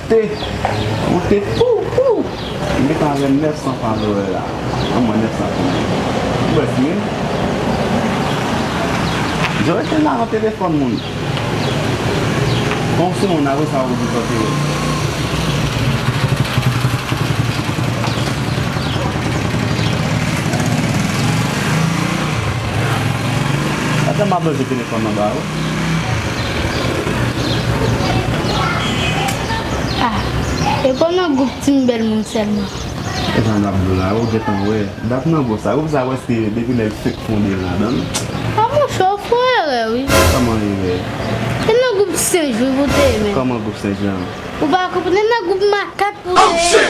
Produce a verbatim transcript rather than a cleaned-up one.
Te, monte, pou, pou. M gentan avè nèf san follower la. Anmwey, nèf san konbyen? Ou wè si wi. Jan w rete la nan telefòn moun. Kon w sou moun, apre sa w di kote yo. Atè m ap leve telefòn nan ba ou. Ah, e pa nan gwoup Team Bèl Moun sèlman. E jan n ap di w la, ou gentan wè. Dat nan gwoup sa, gwoup sa prèske depi lè l fenk fonde l ladan l. Ah, monchè, w fè erè, wi. Kòman erè? E nan gwoup Senj, wi, pou te ye, men. Kòman gwoup Senj lan? Ou pa konprann, e nan gwoup Makak pou te ye.